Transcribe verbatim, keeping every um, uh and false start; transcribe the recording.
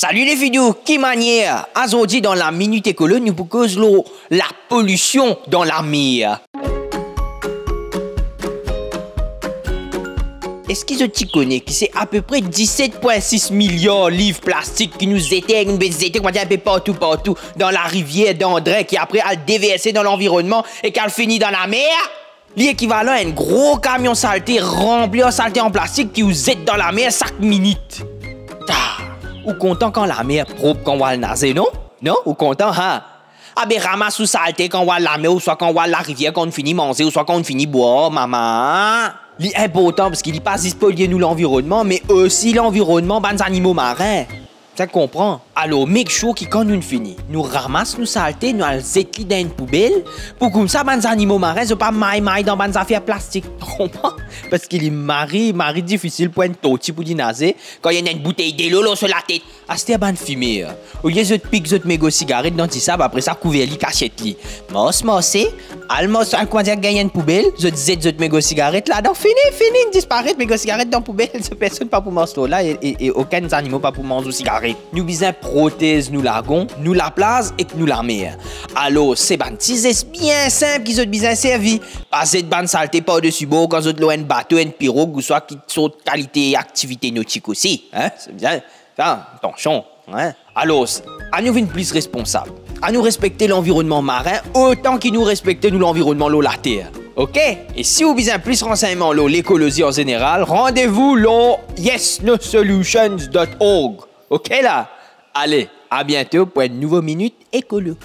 Salut les vidéos, ki manier? Azordi dan la Minute Écolo, nou pou koz lor lapolsion dan lamer. Eski zot ti kone ki se apepre diset pwin sis miliar liv plastik ki nou zete, nou pe zete, koumadir, inpe partou, partou, dan larivier, dan dren, ki apre al deverse dan lanvironnman e ki al fini dan lamer? Li ekivalan enn gro kamion salte ranpli ar salte an plastik ki ou zet dan lamer sak minit. Ta, ou kontan kan lamer prop kan ou al naze, non? Non? Ou kontan, ha? Abe, ramas ou salte kan ou al lamer, ouswa kan ou al larivier, kan ou fini manze, ouswa kan ou fini bwar, mama. Li inportan parski li pa zis polie nou lanvironnman, me osi lanvironnman bann zanimo marin. Sa konpran? Alor, make sure ki kan nou fini, nou ramas nou salte, nou al zet li dan enn poubel, pou koumsa bann zanimo marin, zot pa may-may dan bann zafer plastik. Konpran? Parski li mari, mari difisil pou enn torti pou li naze, kan li ena enn boutey delo lor so latet. Aster bann fimer, olie zot pik zot mego sigaret dan disab, apre sa kouver li, kasiet li. Mars, marse, al mars, al koumadir gagn enn poubel, zot zet zot mego sigaret ladan, fini, fini, disparet, mego sigaret dan poubel, personn pa pou mars lor la, e, e, e okenn zanimo pa pou manz ou sigaret. Nou bizin protez nou lagon, nou laplaz ek nou lamer. Alor, se bann ti zes bien sinp ki zot bizin servi. Pa zet bann salte par desi bor kan zot lor enn bato, enn pirog, ouswa ki sort kalite aktivite notik osi, hein? Se bizin, sa, atansion, hein? Alor, anou vinn plis responsab. Anou respekte lanvironnman marin otan ki nou respekte nou lanvironnman lor later. Ok? E si ou bizin plis ransegnman lor lekolozi an zeneral, randevou lor yes no solutions dot org. Ok la? Ale, a biento pou enn nouvo Minute Écolo.